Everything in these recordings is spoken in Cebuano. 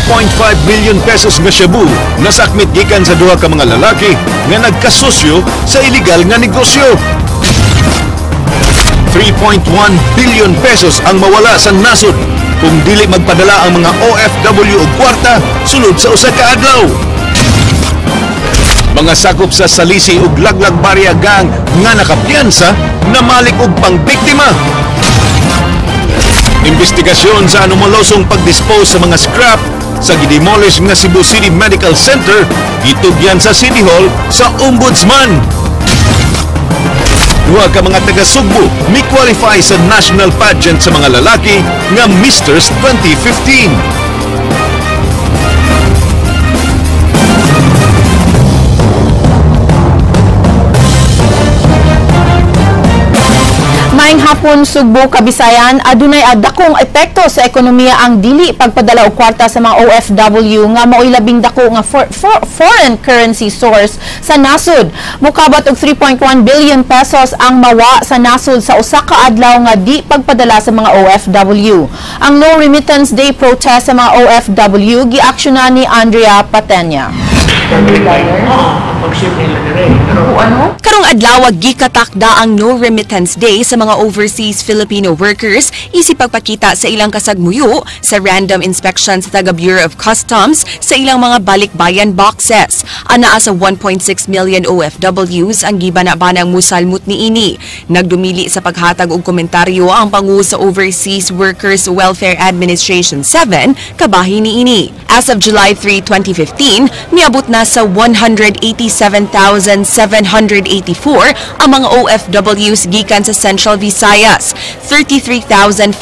2.5 billion pesos nga shabu nasakmit gikan sa duha ka mga lalaki nga nagkasosyo sa illegal nga negosyo. 3.1 billion pesos ang mawala sa nasod kung dili magpadala ang mga OFW og kwarta sulod sa usa ka adlaw. Mga sakop sa Salisi ug Laglag Barya Gang nga nakapiyansa namalik og pangbiktima. Investigasyon sa anomalosong pagdispose sa mga scrap sa gidemolish nga Cebu City Medical Center gitugyan sa City Hall sa Ombudsman. Duha ka mga taga Sugbo mi-qualify sa national pageant sa mga lalaki nga Misters 2015. Maayong hapon, Sugbo, Kabisayan, adunay dakong epekto sa ekonomiya ang dili pagpadala og kwarta sa mga OFW nga maoy labing dako nga foreign currency source sa nasod. Mukabat og 3.1 billion pesos ang mawa sa nasod sa usa ka adlaw nga di pagpadala sa mga OFW. Ang No Remittance Day protest sa mga OFW giaksyonan ni Andrea Patenya. Karong adlaw gikatakda ang No Remittance Day sa mga overseas Filipino workers isip pagpakita sa ilang kasagmuyo sa random inspection sa taga Bureau of Customs sa ilang mga balikbayan boxes. Anaa sa 1.6 million OFWs ang gibana-banang musalmut niini. Nagdumili sa paghatag og komentaryo ang pangu sa Overseas Workers Welfare Administration 7 kabahin niini. As of July 3, 2015, niabot na sa 187,784 ang mga OFWs gikan sa Central Visayas, 33,582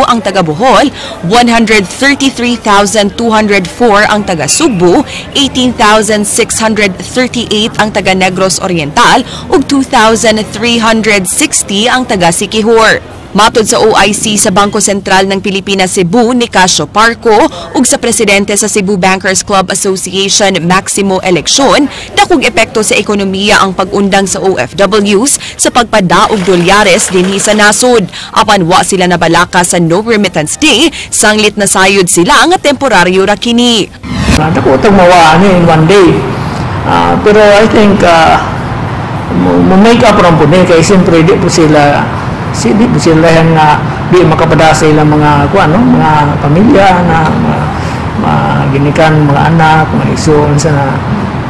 ang taga Bohol, 133,204 ang taga Sugbo, 18,638 ang taga Negros Oriental ug 2,360 ang taga Siquijor. Matod sa OIC sa Bangko Sentral ng Pilipinas Cebu ni Casio Parco ug sa presidente sa Cebu Bankers Club Association Maximo Eleksyon, dakong epekto sa ekonomiya ang pag-undang sa OFWs sa pagpada og dolyares dinhi sa nasod. Apan wa sila nabalaka sa No Remittance Day, sanglit na sayod sila nga temporaryo ra kini. Dako tong mawa ani in one day. Pero I think mo make up ra pud ni kay siyempre di po sila nga di makapada sa ilang mga kuan, no, mga pamilya na mga ginikan, mga anak, mga igsoon sa na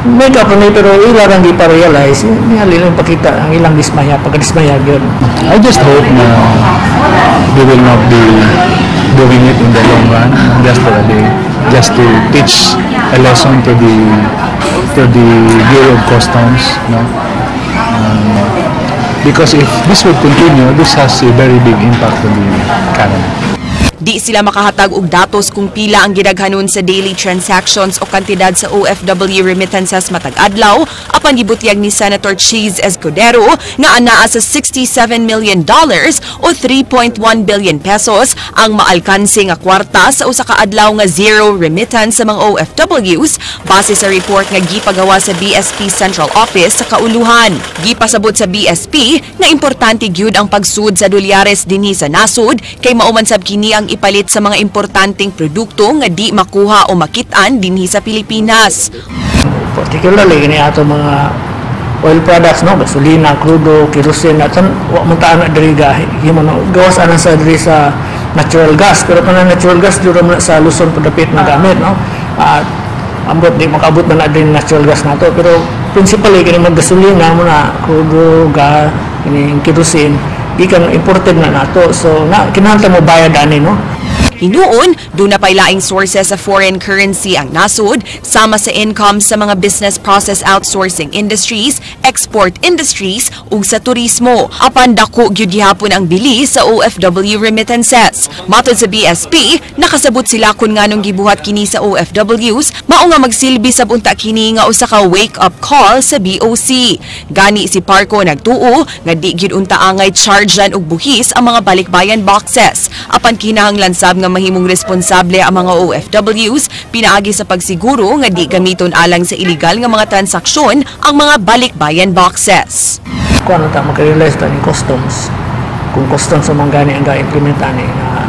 make up ni, pero ila rang di pa realize niya ilang pakita ang ilang dismaya, pagkadismaya gyud. I just hope na they will not be doing it in the long run, just for a day, just to teach a lesson to the Bureau of Customs, no? Because if this would continue, this has a very big impact on the economy. Di sila makahatag og datos kung pila ang gidaghanon sa daily transactions o kantidad sa OFW remittances matag adlaw, apan gibutyag ni Senator Cheese Escudero nga anaa sa $67 million o 3.1 billion pesos ang maalkanse nga kwarta sa usa ka adlaw nga zero remittance sa mga OFWs base sa report nga gipagawa sa BSP Central Office sa Kauluhan. Gipasabot sa BSP nga importante gyud ang pagsud sa dolyares dinhi sa nasod kay mao man sab kini ang ipalit sa mga importanteng produkto nga di makuha o makit-an dinhi sa Pilipinas. Particularly kini ato mga oil products, no, gasolina, krudo, kerosene, at wa man ta ana diri himo no gawas ana sa diri sa natural gas, pero kana natural gas diri man sa Luzon padapit na gamit, no. At ambot di makaabot na diri natural gas nato, pero principally kini mga gasolina mo na krudo, gas, kini kerosene gikan imported na nato, so na kinahanglan mo bayad ani, no. Hinuon, doon na pa'y laing sources sa foreign currency ang nasod, sama sa income sa mga business process outsourcing industries, export industries, ug sa turismo. Apan dako gyud gihapon ang bili sa OFW remittances. Matod sa BSP, nakasabot sila kun nganong gibuhat kini sa OFWs, mao nga magsilbi sab unta kini nga usa ka wake-up call sa BOC. Gani si Parco nagtuo nga di gyud unta angay chargean og buhis ang mga balikbayan boxes. Apan kinahanglan sab nga mahimong responsable ang mga OFWs pinaagi sa pagsiguro nga di gamiton alang sa iligal nga mga transaksyon ang mga balikbayan boxes. Kung ano ta makarealize ta ni customs, kung customs man gani ang ga-implement ani na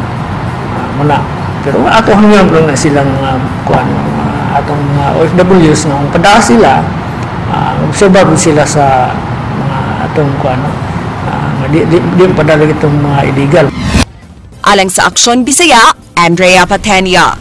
muna Pero ato hanggang lang na silang kuan, atong mga OFWs nga kung padaa sila, obserba sila sa mga atong kuan, di padala itong mga illegal. Alang sa Aksyon Bisaya, Andrea Patenia.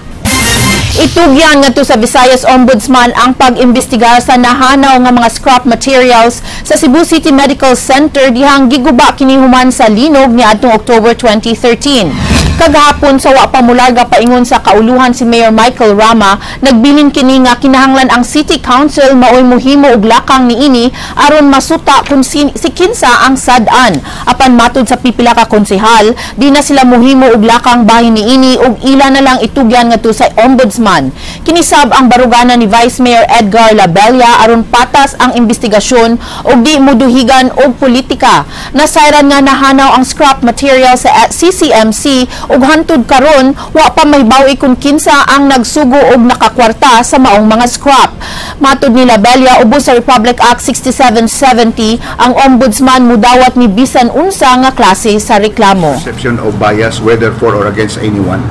Itugyan ngadto sa Visayas Ombudsman ang pag-imbestigar sa nahanaw nga mga scrap materials sa Cebu City Medical Center dihang giguba kini human sa linog niadtong October 2013. Kagahapon sa wa pa mularga paingon sa kauluhan si Mayor Michael Rama, nagbilin kini nga kinahanglan ang City Council maoy muhimo og lakang niini aron masuta kung si kinsa ang sad-an. Apan matud sa pipila ka konsehal, di na sila muhimo og lakang bahin niini ug ila na lang itugyan ngadto sa Ombudsman. Kinisab ang baruganan ni Vice Mayor Edgar Labella aron patas ang investigasyon ug di muduhigan og politika. Nasayran nga nahanaw ang scrap material sa CCMC ug hantud karon wa pa mahibaw kung kinsa ang nagsugo og nakakwarta sa maong mga scrap. Matud ni Labella, ubos sa Republic Act 6770, ang Ombudsman mudawat ni bisan unsa nga klase sa reklamo. Perception of bias, whether for or against anyone.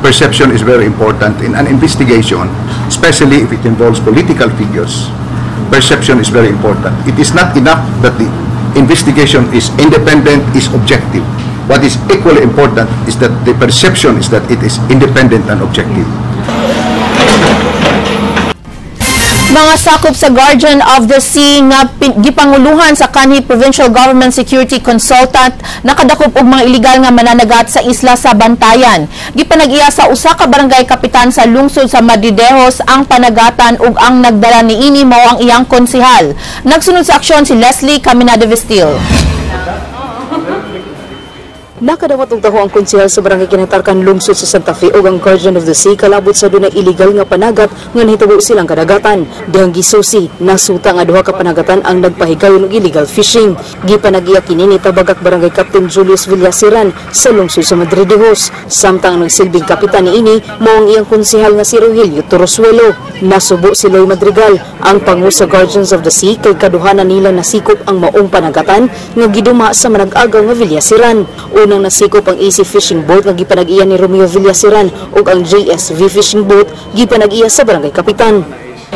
Perception is very important in an investigation, especially if it involves political figures. Perception is very important. It is not enough that the investigation is independent, is objective. What is equally important is that the perception is that it is independent and objective. Mga sakop sa Guardian of the Sea nga gipanguluhan sa kanhi Provincial Government Security Consultant nakadakop og mga iligal nga mananagat sa isla sa Bantayan. Gipanag-iya sa usa ka barangay kapitan sa lungsod sa Madridejos ang panagatan ug ang nagdala niini mao ang iyang konsehal. Nagsunod sa aksyon si Leslie Caminada Vestil. Nakadawat og taho ang konsehal sa barangay Kinatarkan, lungsod sa Santa Fe ug ang Guardian of the Sea kalabot sa dunay illegal nga panagat nga nahitabo silang kadagatan. Dihang gisusi, nasuta nga duha ka panagatan ang nagpahigayon og illegal fishing. Gipanag-iya kini ni Tabagak Barangay Captain Julius Villasiran sa lungsod sa Madridejos. Samtang ang nagsilbing kapitan niini mao ang iyang konsehal nga si Rogelio Torosuelo. Nasubo si Loy Madrigal, ang pangu sa Guardians of the Sea, kay kaduhanan nila nasikop ang maong panagatan nga giduma sa manag-agaw nga Villasiran. Unang nasikop ang AC Fishing Boat nga gipanag-iya ni Romeo Villasiran ug ang JSV Fishing Boat gipanag-iya sa barangay kapitan.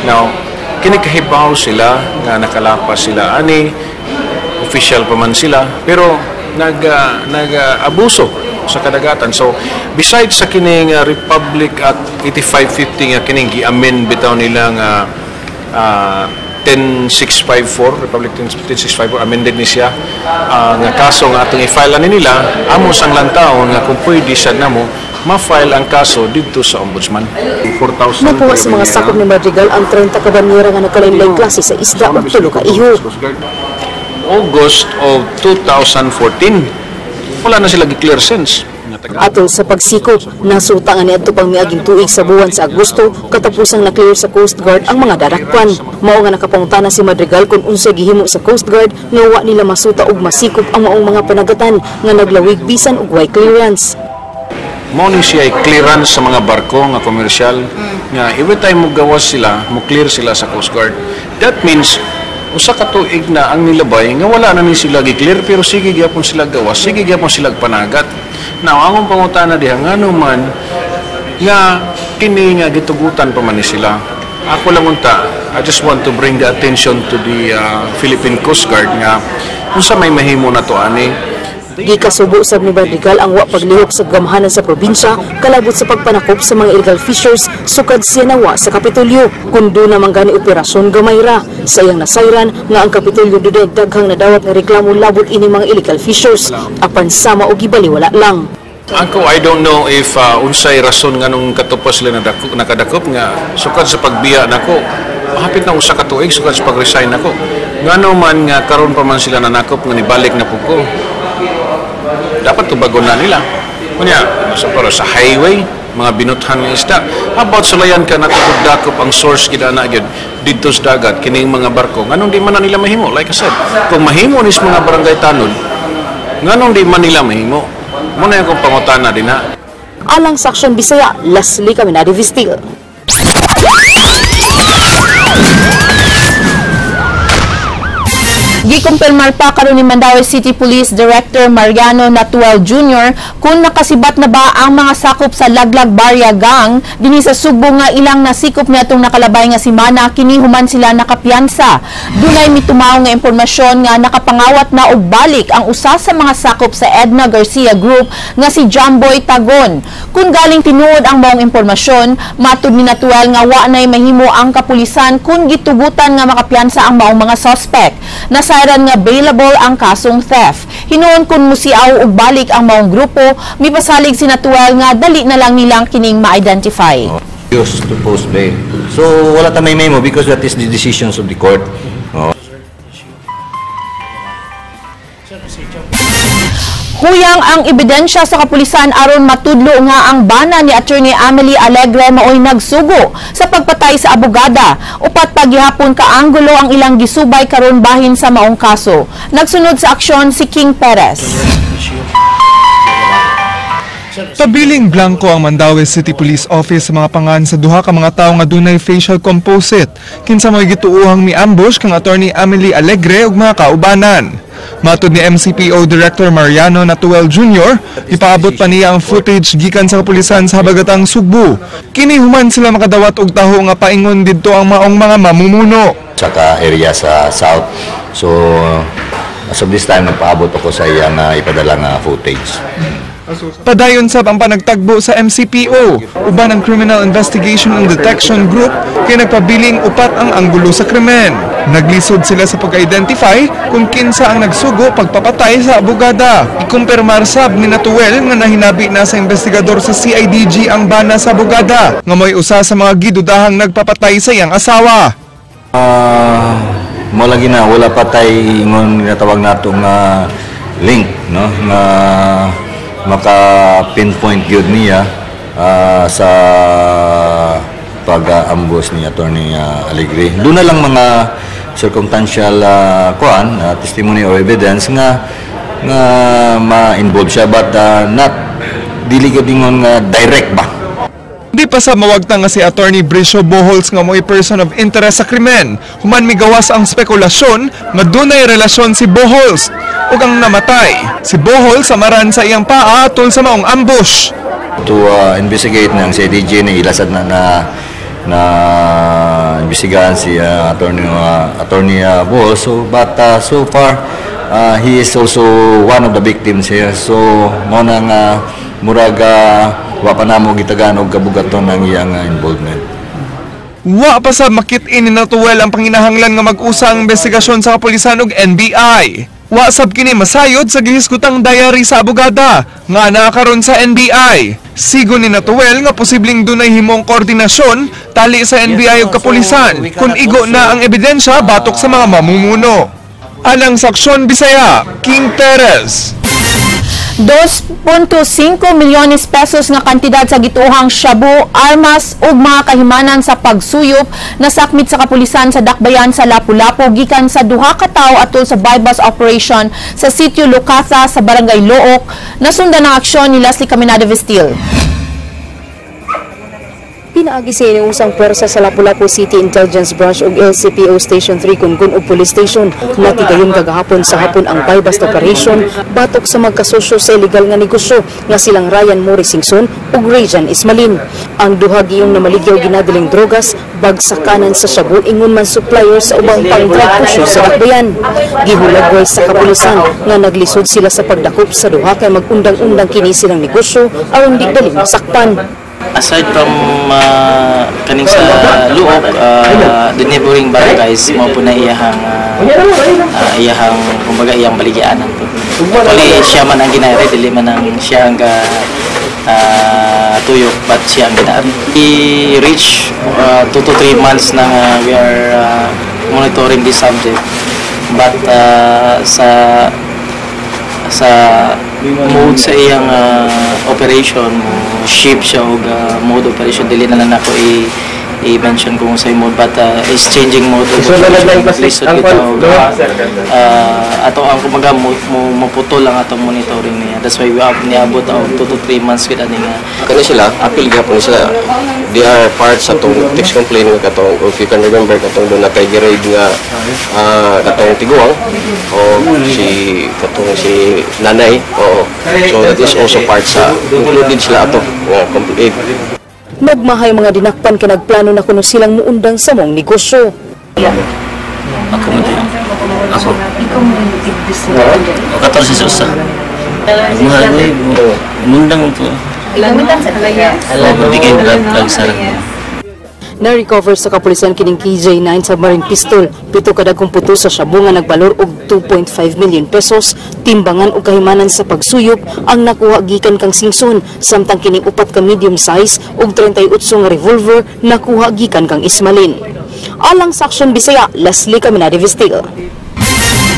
Now, kinikahibaw sila nga nakalapas sila ani, official pa man sila, pero nag-abuso sa kadagatan. So, besides sa kining Republic Act 8550 nga kining gi-amend bitaw nila nga 10654, Republic 10654, amended ni siya nga kaso nga atong i-file ani nila, amo sang lantaon nga kung pwede sad namo ma-file ang kaso didto sa Ombudsman. 4,000. Napuha sa mga sakop ni Madrigal ang 30 ka banyera nga nagkalain-laing klase sa isda ug 3 ka iho. August of 2014, wala na sila gi-clear sense. Atol sa pagsikop, nasuta nga niadto pang miaging tuig sa buwan sa Agosto katapusang na-clear sa Coast Guard ang mga darakpan. Mao nga nakapangutana si Madrigal kung unsay gihimo sa Coast Guard nga wa nila masuta og masikop ang maong mga panagatan nga naglawig bisan og way clearance. Mao ni siya clearance sa mga barko nga komersyal nga every time mo gawas sila, mo clear sila sa Coast Guard. That means usa ka tuig na ang nilabay nga wala na ni sila gi-clear, pero sige gyapon sila gawas, sige gyapon sila panagat. Now, ang pangutana diha, ngano man nga kini nga gitugutan pa man ni sila? Ako lang unta, I just want to bring the attention to the Philippine Coast Guard nga unsa may mahimo na to ani. Gikasubo sab ni Madrigal ang wa paglihok sa gamhanan sa probinsya kalabot sa pagpanakop sa mga illegal fishers sukad siya nawa sa Kapitolyo. Kun duna man gani operasyon gamay ra sa iyang nasayran nga ang Kapitolyo dunay daghang nadawat nga reklamo labot ini mga illegal fishers apan sama og gibaliwala lang. Ako, I don't know if unsay rason nganong katupas sila nakadakop nga sukad sa pagbiya nako hapit na usa ka tuig sukad sa pag-resign nako, ngano man nga karon pa man sila nanakop nga nibalik na pud ko. Dapat tubagon na nila. Kunya, sa pero sa highway, mga binuthan nga isda. About sulayan ka natugod dakop ang source gid ana gyud didto sa dagat kining mga barko. Nganong di man na nila mahimo? Like I said, kung mahimo nis mga barangay tanod, nganong di man nila mahimo? Mo na akong pangutana din ha. Alang sa Aksyon Bisaya, Leslie Caminada Vestil. Gikumpirmar pa karon ni Mandaue City Police Director Mariano Natuel Jr. kung nakasibat na ba ang mga sakop sa Laglag Barya Gang dinhi sa Sugbo nga ilang nasikop niadtong nakalabay nga semana, kini human sila nakapiyansa. Dunay mitumaw nga impormasyon nga nakapangawat na og balik ang usa sa mga sakop sa Edna Garcia Group nga si Jamboy Tagon. Kung galing tinuod ang maong impormasyon, matud ni Natuel nga wa nay mahimo ang kapulisan kung gitugutan nga makapiyansa ang maong mga suspect. Nasayran nga bailable ang kasong theft. Hinuon kung musiaw og balik ang maong grupo, mipasalig si Natuel nga dali na lang nilang kining ma-identify. Used to post bail. So wala ta may memo because that is the decisions of the court. Oh. Huyang ang ebidensya sa kapulisan aron matudlo nga ang bana ni Attorney Amelie Alegre maoy nagsugo sa pagpatay sa abogada. 4 paghihapon ka anggulo ang ilang gisubay karon bahin sa maong kaso. Nagsunod sa aksyon si King Perez. Pabiling blanko ang Mandaue City Police Office sa mga pangan sa duha ka mga tawo nga dunay facial composite kinsa mo'y gituohang mi-ambush kang Attorney Amelie Alegre ug mga kaubanan. Matod ni MCPO Director Mariano Natuel Jr., ipaabot pa niya ang footage gikan sa kapulisan sa habagatang Sugbo. Kini human sila makadawat og taho nga paingon didto ang maong mga mamumuno. Saka area sa south. So as of this time, nagpaabot ako sa iyang ipadala nga footage. Padayon sab ang panagtagbo sa MCPO uban ang Criminal Investigation and Detection Group kay nagpabiling 4 ang anggulo sa krimen. Naglisod sila sa pag-identify kung kinsa ang nagsugo pagpapatay sa abogada. Ikumpirmar sab ni Natuel nga nahinabi na sa investigador sa CIDG ang bana sa abogada nga mo'y usa sa mga gidudahang nagpapatay sa iyang asawa. Mo lagi na wala patay ingon ginatawag nato nga link, no, nga maka-pinpoint gyud niya sa pag-ambus ni Attorney Alegre. Doon na lang mga circumstantial testimony or evidence nga ma-involve siya, but not dili gyud ingon nga direct ba. Di pa sa mawagtang nga si Attorney Bricio Bohols nga mo'y person of interest sa krimen. Human migawas ang spekulasyon nga dunay relasyon si Bohols ug ang namatay. Si Bohols samaran sa iyang paa atol sa maong ambush. To investigate ng CIDG ni ilasad na na imbestigahan si Attorney Bohols. So but so far he is also one of the victims here. So mo na nga murag wa pa namo gitagaan og kabugaton ang iyang involvement. Wa pa sa makit-in ni Natuel ang panginahanglan nga mag-usa ang investigasyon sa kapulisan ug NBI. Wa sab kini masayod sa gihisgutang diary sa abogada nga naa karon sa NBI. Sigo ni Natuel nga posibleng dunay himong koordinasyon tali sa NBI ug kapulisan kung igo na ang ebidensya batok sa mga mamumuno. Alang sa Aksyon Bisaya, King Perez. 2.5 milyones pesos nga kantidad sa gituohang shabu, armas ug mga kahimanan sa pagsuyop nasakmit sa kapulisan sa Dakbayan sa Lapu-Lapu gikan sa duha ka tawo atol sa buy-bust operation sa sitio Lucatha sa Barangay Looc. Nasundan ang aksyon ni Leslie Caminada Vestil. Pinaagi sa iniusang puwersa sa Lapu-Lapu City Intelligence Branch ug LCPO Station 3 Kungun ug Police Station natigayon kagahapon sa hapon ang buy-bust operation batok sa magkasosyo sa illegal nga negosyo nga silang Ryan Morris Singson ug Rajan Ismalin. Ang duha giyong namaligyaw ginadiling drogas bagsakanan sa shabu ingon man supplier sa ubang pang-drug pusher sa Dakbayan. Gihulagway sa kapulisan nga naglisod sila sa pagdakop sa duha kay magundang-undang kini silang negosyo aron di dali masakpan. Aside from kaning sa Luok, the neighboring barangays mao po na iyahang iyahang kumbaga iyang baligyanan po. Actually siya man ang ginari, dili man ang siya ang tuyok, but siya ang ginari. We reach 2 to 3 months na we are monitoring this subject, but sa mode sa iyang operation, shift siya og mode operation, dili na lang nako i-mention kung sa mode, but is changing mode of operation. Lisod kita og ato ang kumbaga maputol ang atong monitoring niya. That's why we niabot og 2 to 3 months gid ani nga. Kani sila appeal gihapon sila. They are part sa tong text complaint nga katong, if you can remember, katong doon na kay gi-raid nga katong tiguang o si katong si nanay. Oo. So that is also part sa included sila ato nga complaint. Nagmahay mga dinakpan kay nagplano na kuno silang muundang sa mong negosyo. Ako mo din. Ako. O 14 sa usa. Nagmahay mundang to. Mundang sa kalaya. O bigay drug sa. Na-recover sa kapulisan kining KJ9 submarine pistol, 7 kadagkong puto sa shabu nga nagbalor og 2.5 million pesos, timbangan og kahimanan sa pagsuyop ang nakuha gikan kang Singson, samtang kining 4 ka medium size og 38 nga revolver nakuha gikan kang Ismalin. Alang sa Aksyon Bisaya, Leslie Caminade Vestil.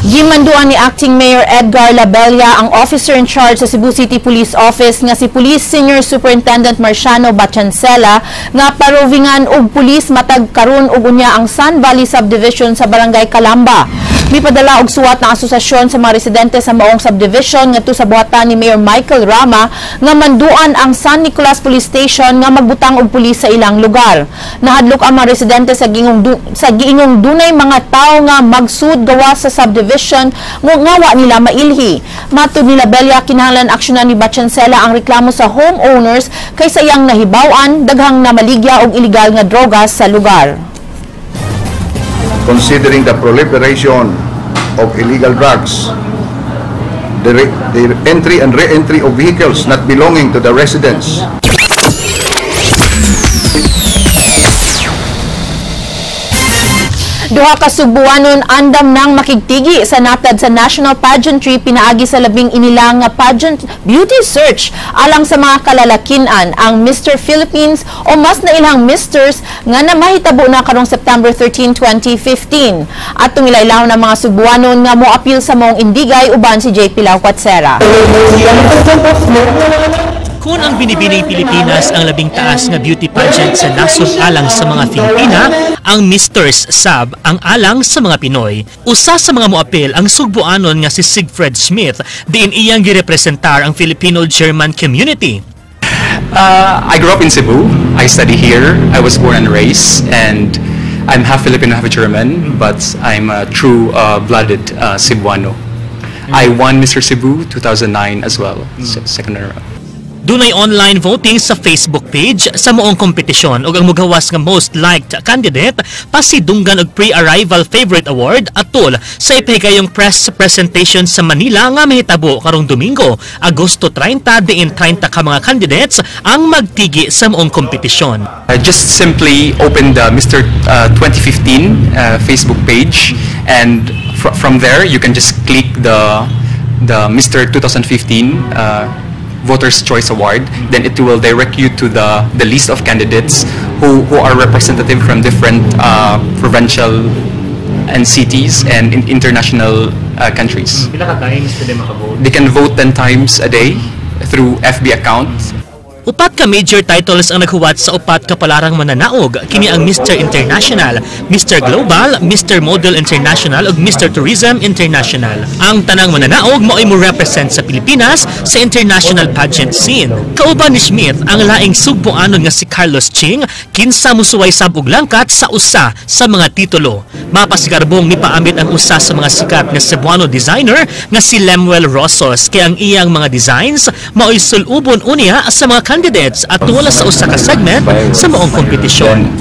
Gimanduan ni Acting Mayor Edgar Labella ang officer in charge sa Cebu City Police Office nga si Police Senior Superintendent Marciano Bachancela nga paruvingan og pulis matag karon og unya ang Sun Valley Subdivision sa Barangay Calamba. Mipadala og suwat ng asosasyon sa mga residente sa maong subdivision ngadto sa buhatan ni Mayor Michael Rama nga manduan ang San Nicolas Police Station nga magbutang og pulis sa ilang lugar. Nahadlok ang mga residente sa giingong dunay mga tawo nga magsud gawas sa subdivision nga wa nila mailhi. Matud ni Labella, kinahanglan aksyonan ni Bachancela ang reklamo sa homeowners kaysa iyang nahibaw-an daghang namaligya og illegal nga droga sa lugar. Considering the proliferation of illegal drugs, the entry and re-entry of vehicles not belonging to the residents. Duha ka Sugbuanon andam nang makigtigi sa natad sa national pageantry pinaagi sa labing inilang nga pageant beauty search alang sa mga kalalakinan ang Mr. Philippines o mas nailang Misters nga namahitabo na karong September 13, 2015. Atong ilaylaw ng mga Sugbuanon nga moapil sa maong indigay uban si JP Lauquatsera. Kung ang Binibining Pilipinas ang labing taas nga beauty pageant sa nasod alang sa mga Filipina, ang Misters Sab ang alang sa mga Pinoy. Usa sa mga moapil ang Sugbuanon nga si Siegfried Smith, diin iyang girepresentar ang Filipino-German community. I grew up in Cebu. I study here. I was born and raised, and I'm half Filipino, half German, but I'm a true-blooded Cebuano. I won Mr. Cebu 2009 as well, second runner-up. Dunay online voting sa Facebook page sa moong kompetisyon ug ang mugawas nga most liked candidate pasidunggan og pre-arrival favorite award atol sa ipahigayong press presentation sa Manila nga mahitabo karong Domingo, Agosto 30, diin 30 ka mga candidates ang magtigi sa moong kompetisyon. Just simply open the Mr. 2015 Facebook page, and from there you can just click the Mr. 2015 Voters' Choice Award. Then it will direct you to the list of candidates who are representative from different provincial and cities and international countries. Pila ka times pwede makavote? They can vote 10 times a day through FB account. Upat ka major titles ang naghuwat sa upat ka palarang mananaog. Kini ang Mr. International, Mr. Global, Mr. Model International ug Mr. Tourism International. Ang tanang mananaog mao'y mo-represent sa Pilipinas sa international pageant scene. Kauban ni Smith ang laing Sugbuanon nga si Carlos Ching, kinsa mosuway sab og langkat sa usa sa mga titulo. Mapasigarbong nipaambit ang usa sa mga sikat nga Cebuano designer nga si Lemuel Rosos kay ang iyang mga designs mao'y sulubon unya sa mga candidates at wala sa usa ka segment sa maong kompetisyon.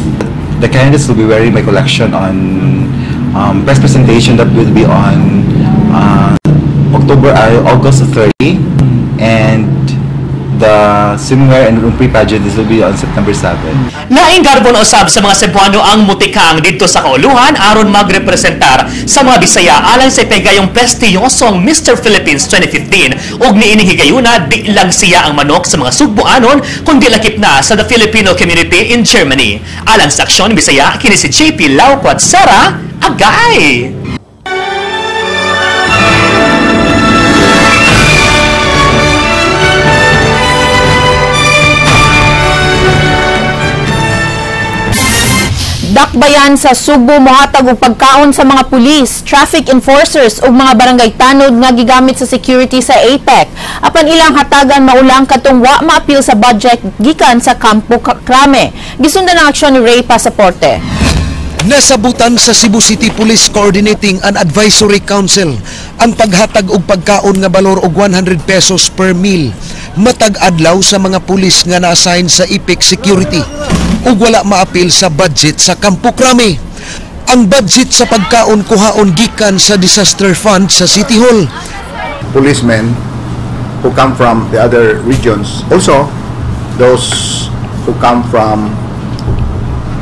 The candidates will be wearing my collection on press presentation that will be on August 30, and the swimwear and room pre-pageant, this will be on September 7. Laing garbon usab sa mga Cebuano ang mutikang didto sa kauluhan aron magrepresentar sa mga Bisaya alang sa ipahigayong prestiyosong Mr. Philippines 2015 ug niining higayuna di lang siya ang manok sa mga Sugbuanon kundi lakip na sa the Filipino community in Germany. Alang sa Aksyon Bisaya, kini si JP Lauquatsera, agay! Dakbayan sa Sugbo mohatag og pagkaon sa mga pulis, traffic enforcers ug mga barangay tanod nga gigamit sa security sa APEC. Apan ilang hatagan maulang katong wa maapil sa budget gikan sa Campo Crame. Gisundan ang aksyon ni Ray Pasaporte. Nasabutan sa Cebu City Police Coordinating and Advisory Council ang paghatag og pagkaon nga balor og 100 pesos per meal matag adlaw sa mga pulis nga na-assign sa APEC security ug wala maapil sa budget sa Campo Crame. Ang budget sa pagkaon kuhaon gikan sa disaster fund sa City Hall. Policemen who come from the other regions, also those who come from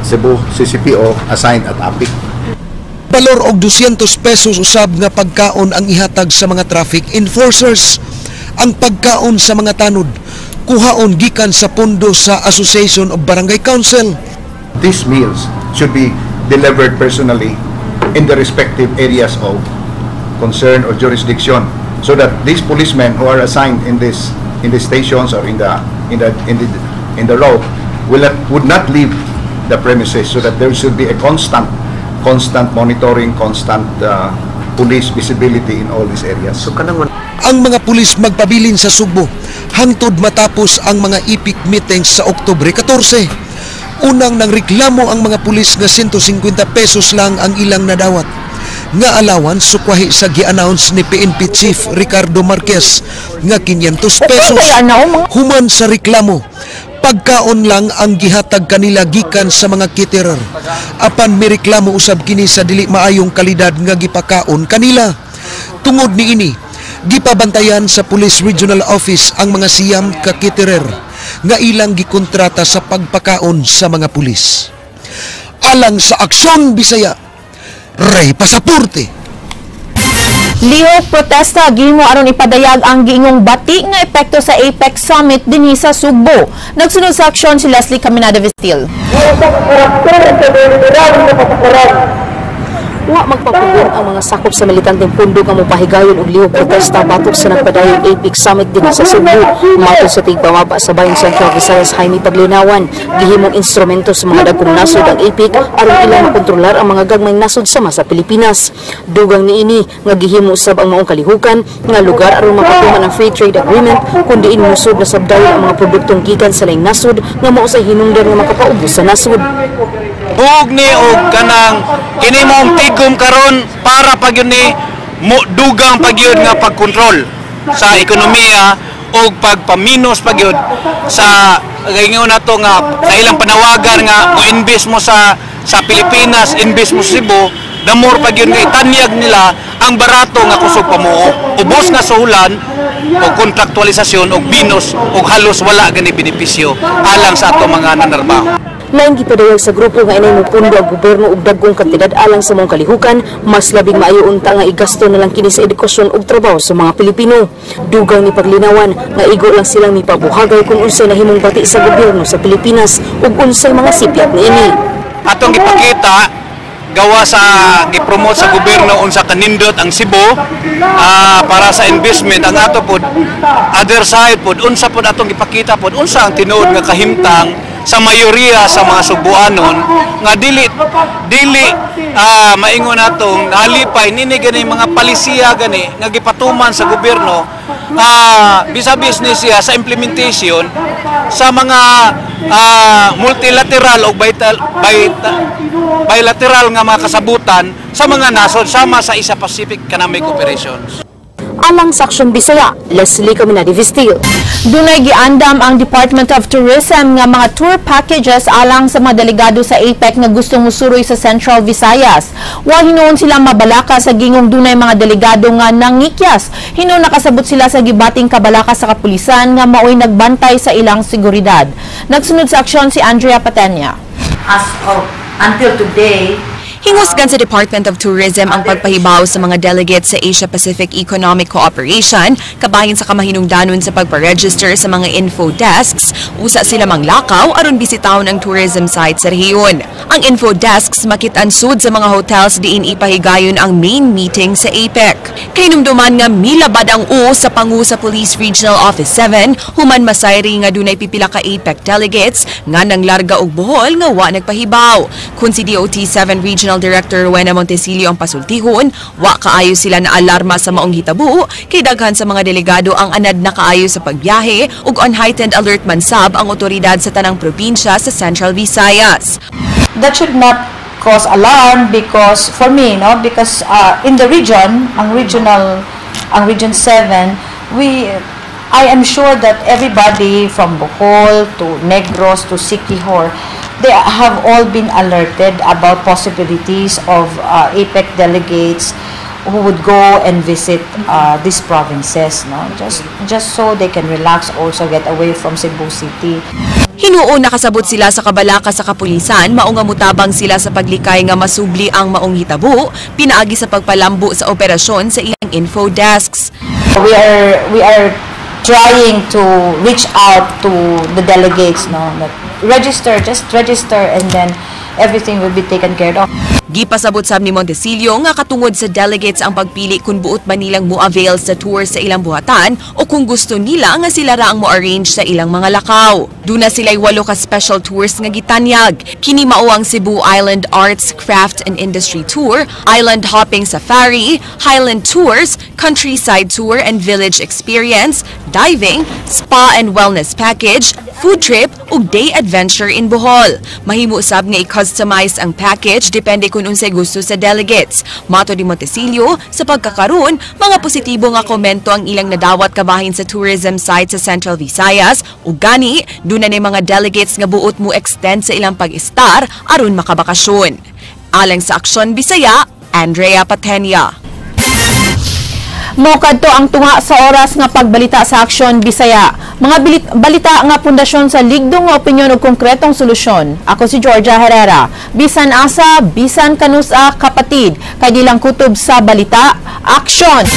Cebu CCPO assigned at APIC. Balor og 200 pesos usab nga pagkaon ang ihatag sa mga traffic enforcers. Ang pagkaon sa mga tanod kuhaon gikan sa pondo sa Association of Barangay Council. These meals should be delivered personally in the respective areas of concern or jurisdiction so that these policemen who are assigned in the stations or in the road will not, would not leave the premises, so that there should be a constant monitoring, constant police visibility in all these areas. So kanang Ang mga pulis magpabilin sa Sugbo hangtod matapos ang mga APEC meetings sa Oktubre 14. Unang nangreklamo ang mga pulis nga 150 pesos lang ang ilang nadawat nga allowance, sukwahi sa gi-announce ni PNP Chief Ricardo Marquez nga 500 pesos. Human sa reklamo, pagkaon lang ang gihatag kanila gikan sa mga caterer. Apan mireklamo usab kini sa dili maayong kalidad nga gipakaon kanila. Tungod niini, gipabantayan sa Police Regional Office ang mga 9 ka caterer nga ilang gikontrata sa pagpakaon sa mga pulis. Alang sa Aksyon Bisaya, Ray Pasaporte. Lihok protesta gihimo aron ipadayag ang giingong bati nga epekto sa APEC Summit dinhi sa Sugbo. Nagsunod sa aksyon si Leslie Caminada Vestil. Wa magpapugon ang mga sakop sa militanteng pundo nga mopahigayon og lihok protesta batok sa nagpadayong APEC Summit dinhi sa Sugbo. Matod sa tigpamaba sa Bayan Central Visayas Jaime Paglinawan, gihimong instrumento sa mga dagkong nasod ang APEC aron ilang makontrolar ang mga gagmayng nasod sama sa Pilipinas. Dugang niini nga gihimo sab ang maong kalihukan nga lugar aron mapatuman ang free trade agreement kun diin musod na sab dayon ang mga produktong gikan sa laing nasod nga mao say hinungdan nga makapaubos sa nasod. Ug ni og kanang kini mong tigom karon para pag yun ni mo dugang pagyud nga pagkontrol sa ekonomiya og pagpaminos pagyud sa gaingon nato nga sa ilang panawagan nga mo-invest mo sa Pilipinas, invest mo sa Cebu, the more pagyud nga itanyag nila ang barato nga kusog pamuo. Ubos nga suhulan o kontraktualisasyon og binos og halos wala gani benepisyo alang sa ato mga nanarbaho. Laing gipadayag sa grupo nga inay mopundo ang gobyerno og dagkong kantidad alang sa mga kalihukan, mas labing maayo unta nga igasto na lang kini sa edukasyon ug trabaho sa mga Pilipino. Dugang ni Paglinawan nga igo lang silang mipabuhagay kung unsay nahimong bati sa gobyerno sa Pilipinas ug unsay mga sipyat niini. Atong gipakita gawa sa gipromote sa gobyerno unsa kanindot ang Cebu para sa investment, ang ato pod other side pod unsa pod atong gipakita pod unsa ang tinuod nga kahimtang sa mayoriya sa mga Sugbuanon nga dili dili maingon natong nalipay nini gani mga palisiya gani nga gipatuman sa gobyerno bisa-bis ni siya sa implementation sa mga multilateral o bilateral nga mga kasabutan sa mga nasod sama sa Asia Pacific Economic Operations. Alang sa Aksyon Bisaya, Leslie Caminada Vestil. Dunay giandam ang Department of Tourism nga mga tour packages alang sa mga delegado sa APEC nga gusto musuroy sa Central Visayas. Wa hinuon sila mabalaka sa gingong dunay mga delegado nga nangikyas. Hinuon nakasabot sila sa gibating kabalaka sa kapulisan nga maoy nagbantay sa ilang seguridad. Nagsunod sa aksyon si Andrea Patenya. As of until today, Hingusgan sa Department of Tourism ang pagpahibaw sa mga delegates sa Asia-Pacific Economic Cooperation, kabahin sa kamahinungdanon sa pagpa-register sa mga info desks, usa sila manglakaw aron bisitahon ang tourism site sa rehiyon. Ang info desks makit-an sud sa mga hotels diin ipahigayon ang main meeting sa APEC. Kahinumduman nga milabad ang U sa pangu sa Police Regional Office 7 human masayri nga dunay pipila ka APEC delegates nga nanglarga og Bohol nga wa nagpahibaw. Kun si DOT 7 Regional Director Rowena Montecillo ang pasultihon, wa kaayo sila na alarma sa maong hitabo kay daghan sa mga delegado ang anad na kaayo sa pagbiyahe ug on heightened alert man sab ang otoridad sa tanang probinsya sa Central Visayas. That should not cause alarm because for me, no, because in the region, ang regional, ang Region 7, we I am sure that everybody from Bohol to Negros to Siquijor, they have all been alerted about possibilities of APEC delegates who would go and visit these provinces, no, just so they can relax, also get away from Cebu City. Hinuon nakasabot sila sa kabalaka sa kapulisan, mao nga mutabang sila sa paglikay nga masubli ang maong hitabo pinaagi sa pagpalambo sa operasyon sa ilang info desks. We are trying to reach out to the delegates, no, that register, just register, and then everything will be taken care of. Gipasabot sab ni Montecillo nga katungod sa delegates ang pagpili kung buot ba nilang mo-avail sa tour sa ilang buhatan o kung gusto nila nga sila ra ang mo-arrange sa ilang mga lakaw. Duna sila'y walo ka special tours nga gitanyag. Kini mao ang Cebu Island Arts, Craft and Industry Tour, Island Hopping Safari, Highland Tours, Countryside Tour and Village Experience, Diving, Spa and Wellness Package, Food Trip ug Day Adventure in Bohol. Mahimo sab nga i-customize ang package depende kung unsay gusto sa delegates. Matod ni Montecillo, sa pagkakaroon, mga positibo nga komento ang ilang nadawat kabahin sa tourism site sa Central Visayas ug gani duna ni mga delegates nga buot mo extend sa ilang pag-estar aron makabakasyon. Alang sa Aksyon Bisaya, Andrea Patenia. Mokadto ang tunga sa oras nga pagbalita sa Aksyon Bisaya. Mga balita nga pundasyon sa ligdong nga opinyon ug konkretong solusyon. Ako si Georgia Herrera. Bisan asa, bisan kanusa, kapatid. Kay di lang kutob sa balita, aksyon!